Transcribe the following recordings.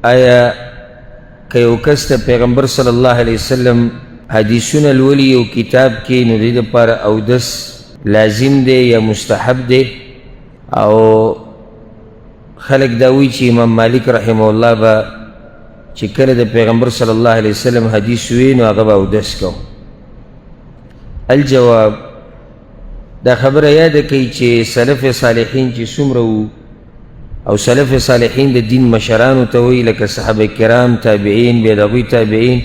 آیا که یو کس د پیغمبر صلی الله علیه وسلم حدیثونه لولي یو کتاب کې، نو د دې دپاره اودس لازم دی یا مستحب دی؟ او خلک دا وایي چې امام مالک رحمه الله به چې کله د پیغمبر صلی الله علیه وسلم حدیث وي نو هغه به اودس کو. الجواب، دا خبره یاده کوي چې سلف صالحین چې څومره وو، او سلف صالحین د دین مشرانو ته وایي، لکه صحابه کرام، تابعین، بیا د هغوی تابعین،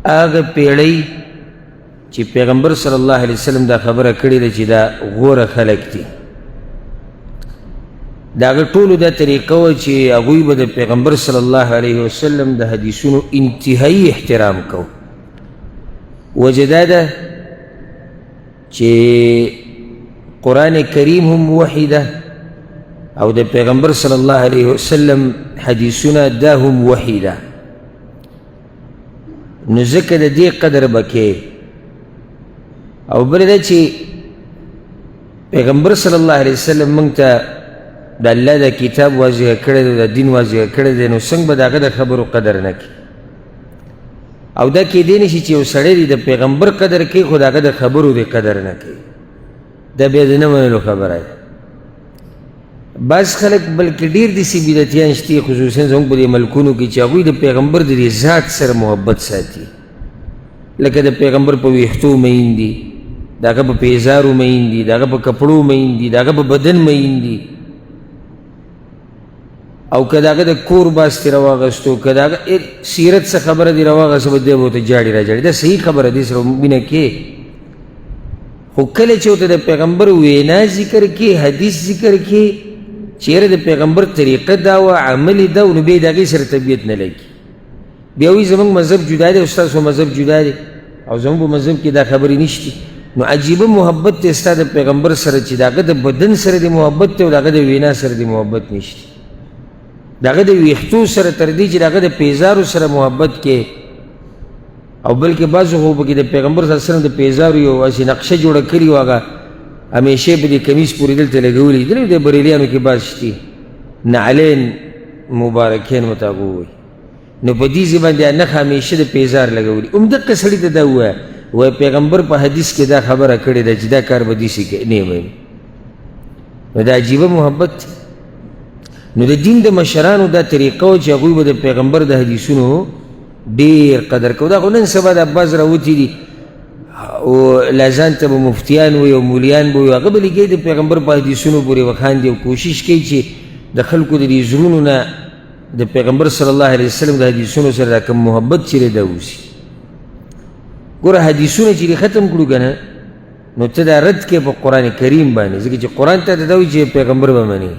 هغه پیړۍ چې پیغمبر صلی الله علیه وسلم دا خبره کړې ده چې دا غوره خلک دي، د هغه ټولو دا طریقه وه چې هغوی به د پیغمبر صلی الله علیه وسلم د حدیثونو انتهایی احترام کو. وجه دا ده چې قرآن کریم هم وحی ده او د پیغمبر صلی الله علیه وسلم حدیثونه دا هم وحی ده، نو ځکه د دې قدر به کې. او بله دا چې پیغمبر صلی الله علیه وسلم موږ ته د الله د کتاب واضح کړی دی، د دین واضح کړی دی، نو څنګه به د هغه د خبرو قدر نه کړي؟ او دا کېدی نه شي چې یو سړی دې د پیغمبر قدر کوي خو د هغه د خبرو دې قدر نه کوي، دا بیا د نه منلو خبره ده. بعض خلک بلکې ډېر داسې بدعتیان شته، خصوصا زموږ په دې ملکونو کې، چې هغوی د پیغمبر د دې ذات سره محبت ساتي، لکه د پیغمبر په ویښتو مین دي، د هغه په پیزارو مین دي، د هغه په کپړو مین دي، د هغه په بدن مین دي، او که د هغه د کور باس ترې راواغستو، که د هغه سیرت څه خبره دې راواغسته، به دی به ورته جاړي راجاړي. دا صحیح خبره دې سره مینه کې، خو کله چې ورته د پیغمبر وینا ذکر کې، حدیث ذکر کې، چې یاره د پیغمبر طریقه دا وه، عمل یې دا و، نو بیا یې د هغې سره طبیعت نه لګي. بیا وایي زموږ مذهب جدا دی او ستاسو مذهب جدا دی، او زموږ په مذهب کې دا خبرې نشتي. نو عجیبه محبت دی ستا د پیغمبر سره چې د هغه د بدن سره د محبت دی او د هغه د وینا سره د محبت نشته، د هغه د ویښتو سره تر دې چې د هغه د پیزارو سره محبت کې، او بلکې بعضو خو پکې د پیغمبر صلی الله علیه وسلم د پیزارو یو هسې نقشه جوړه کړې وه، هغه همیشه په دې کمیس پورې دلته لګولي دي. د بریلیانو کې بعض شتي نعلین مبارکین ورته هغه ووایي، نو په دې ځای باندې نښه همیشه د پیزار لګولي. همدقه سړي ته دا ووایه، وایي پیغمبر په حدیث کې دا خبره کړې ده چې دا کار به داسې کوي، نه یې مني. نو دا عجیبه محبت. نو د دین د مشرانو دا طریقه وه چې هغوی به د پیغمبر د حدیثونو ډېر قدر کوو. دا خو نن سبا د بعض راوتي دي او لا ځان ته به مفتیان وي او مولیان به وي، هغه به لګوي د پیغمبر په حدیثونو پورې وخاندي او کوشش کوي چې د خلکو د دې زړونو نه د پیغمبر صلی الله علیه وسلم د حدیثونو سره دا کوم محبت چې دی دا وسي. ګوره حدیثونه چې ختم کړو که نه، نو ته دا رد کې په قرآن کریم باندې، ځکه چې قرآن ته دا وایي چې پیغمبر به مني،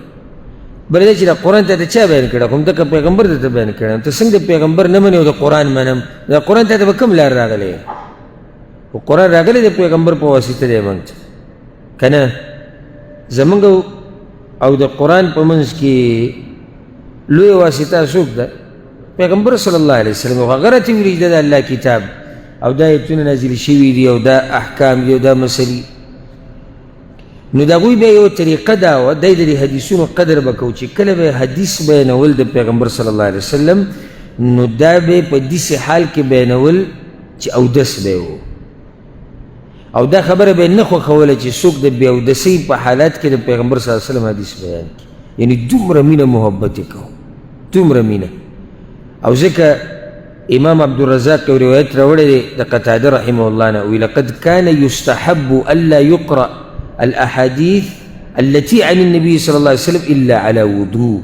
بل دا چې دا قرآن ته چا بیان کړی، خو همدغه پیغمبر ته بیان کړی، ته څنګه د پیغمبر نه منې او د قرآن منم؟ دا قرآن ته به کوم لار راغلی؟ خو قرآن راغلی د پیغمبر په واسطه دی موږ ته که نه؟ زموږ او د قرآن په منځ کې لویه واسطه څوک ده؟ پیغمبر صلی الله علیه وسلم. خو هغه راته ویلي چې دا د الله کتاب او دا آیتونه نازل شوي دي او دا احکام دي او دا مسلې. نو د هغوی بیا یوه طریقه دا وه، دی د دې حدیثونو قدر به کوو چې کله به حدیث بیانول د پیغمبر صلی الله علیه وسلم، نو دا به په داسې حال کې بیانول چې اودس به و، او دا خبره به نه خوښوله چې څوک د بې اودسۍ په حالت کې د پیغمبر صلی الله علیه وسلم حدیث بیان کړي. یعنی دومره مینه محبت یې کوو، دومره مینه. او ځکه امام عبدالرزاق یو روایت راوړی دی د قتاده رحمه الله نه، وایي لقد كان يستحب الا يقرأ الاحاديث التي عن النبي صلى الله عليه وسلم الا على وضوء.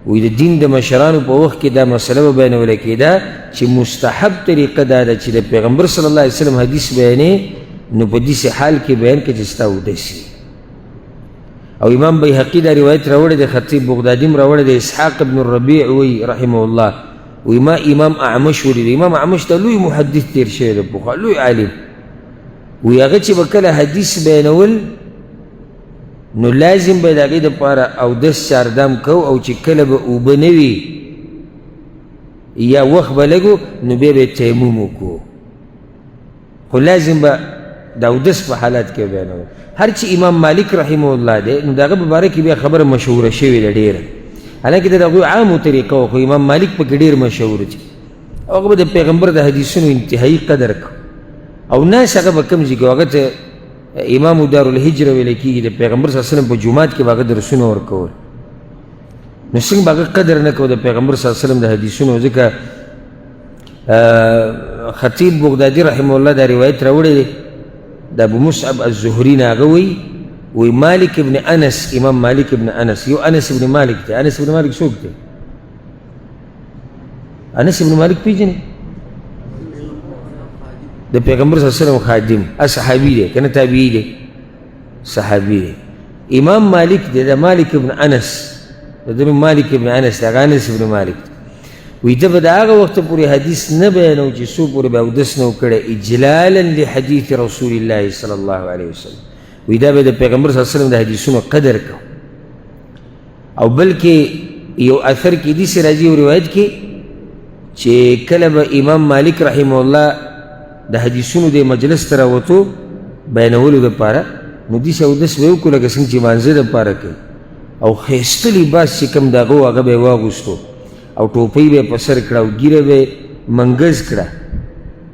وایي د دین د مشرانو په وخت کې دا مسله به بیانوله کېده چې مستحب طریقه دا ده چې د پیغمبر صلی الله علیه وسلم حدیث بیانې، نو په داسې حال کې بیان کړه چې ستا اودس وي. او امام بیهقي دا روایت راوړی دی، خطیب بغدادي هم راوړی دی، اسحاق ابن الربیع وایي رحمه الله، وایي ما امام اعمش ولید. امام اعمش ته لوی محدث تېر شوی دی، پخوا لوی عالم. وایي هغه چې به کله حدیث بیانول نو لازم به د هغې دپاره اودس چاردام کو، او چې کله به اوبه نه وي یا وخت به لږو نو بیا به یې تیمم وکړو، خو لازم به د اودس په حالت کې بیانول. هر چې امام مالک رحمه الله دی، نو د هغه په باره کې بیا خبره مشهوره شوې ده ډېره. حالانکه د هغوی عامو طریقه وه، خو امام مالک پکې ډېر مشهور دی. هغه به د پیغمبر د حدیثونو انتهایي قدر کو، او ناس هغه به کوم ځای کې هغه ته امام دارالهجره ویل کېږي، د پیغمبر صلی الله علیه وسلم په جومات کې به هغه درسونه ورکول. نو څنګه به هغه قدر نه کو د پیغمبر صلی الله علیه وسلم د حدیثونو؟ ځکه خطیب بغدادي رحمه الله دا روایت راوړی دی د ابو مصعب الزهري نه، هغه وایي وایي مالک ابن انس، امام مالک ابن انس، یو انس ابن مالک دی. انس ابن مالک څوک دی؟ انس ابن مالک پېژنې؟ د پیغمبر صلی الله علیه وسلم خادم، صحابي دی که نه تابعي دی؟ صحابي دی. امام مالک دی، د مالک ابن انس، د ده نوم مالک ابن انس دی، هغه انس ابن مالک دی. وایي ده به د هغه وخته پورې حدیث نه بیانوو چې څو پورې به اودس نه و کړی، اجلالا لحدیث رسول الله صلی الله علیه وسلم. وایي دا به د پیغمبر صلی الله علیه وسلم د حدیثونو قدر کو. او بلکې یو اثر کې داسې راځي، یو روایت کې چې کله به امام مالک رحمه الله د حدیثونو د مجلس ته راوتو بیانولو دپاره، نو داسې اودس به یې وکړو لکه څنګه چې لمانځه دپاره کوي، او ښایسته لباس چې کوم د هغه و هغه به یې واغوستو، او ټوپۍ به یې په سر کړه، او ږیره به یې منګز کړه.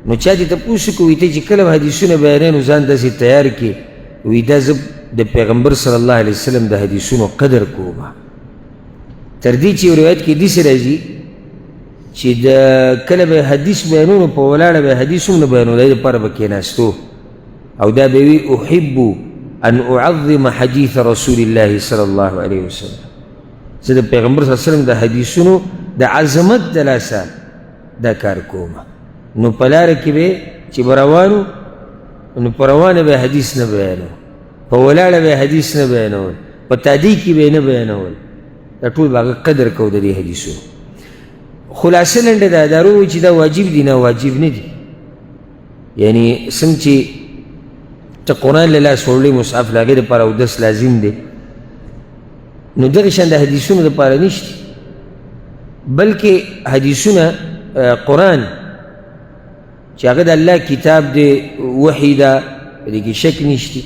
نو چا چې تپوس وکړو، وایي ته چې کله حدیثونه بیانوې نو ځان داسې تیار کړې؟ وایي دا زه د پیغمبر صلی الله علیه وسلم د حدیثونو قدر کوم. تر دې چې یو روایت کې داسې راځي چې د کله به حدیث بیانونو په ولاړه به حدیث هم نه بیانو، د دې لپاره به کښېناستو، او دا به وي احب ان اعظم حدیث رسول الله صلی الله علیه وسلم. زه د پیغمبر صلی الله علیه وسلم د حدیثونو د عظمت د لاسه دا کار کوم. نو په لاره کې به چې به روانو، نو په روانه به حدیث نه بیانو، په ولاړه به حدیث نه بیانول، په تادی کې به نه بیانول، دا ټول به هغه قدر کو د دې حدیثونو. خلاصه لنډه دا دارو چې دا واجب دي، نه واجب نه دي. یعنی څنګه چې ته قرآن له لاس وړلی مصحف له هغې دپاره اودس لازم دی، نو دغه شان د حدیثونو دپاره نشته، بلکې حدیثونه قرآن چې هغه د الله کتاب دی، وحی ده، په دې کې شک نشته.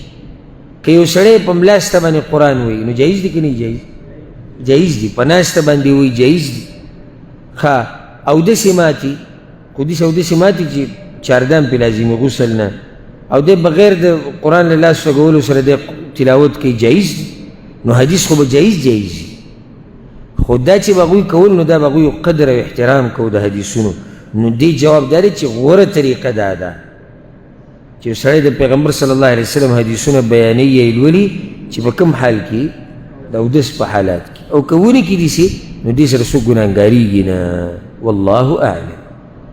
که یو سړی په ملاسته باندې قرآن وایي نو جایز دی که نه جایز؟ جایز دی. په ناسته باندې وایي جایز دی. ښه، اودس یې ماتي، خو داسې اودس یې ماتي چې چاردان پرې لازمي غسل نه، او دی بغیر د قرآن له لاس لګولو سره دی تلاوت کوي، جایز دی. نو حدیث خو به جایز جایز وي، خو دا چې به هغوی کول نو دا به هغوی قدر او احترام کو د حدیثونو. نو دې جواب دا دی چې غوره طریقه دا ده چې سړی د پیغمبر صلی الله علیه وسلم حدیثونه بیانوي یا یې لولي چې په کوم حال کې، د اودس په حالات کې، او که ونه کړي سي نو دې سره څوک ګناهګارېږي نه. والله اعلم.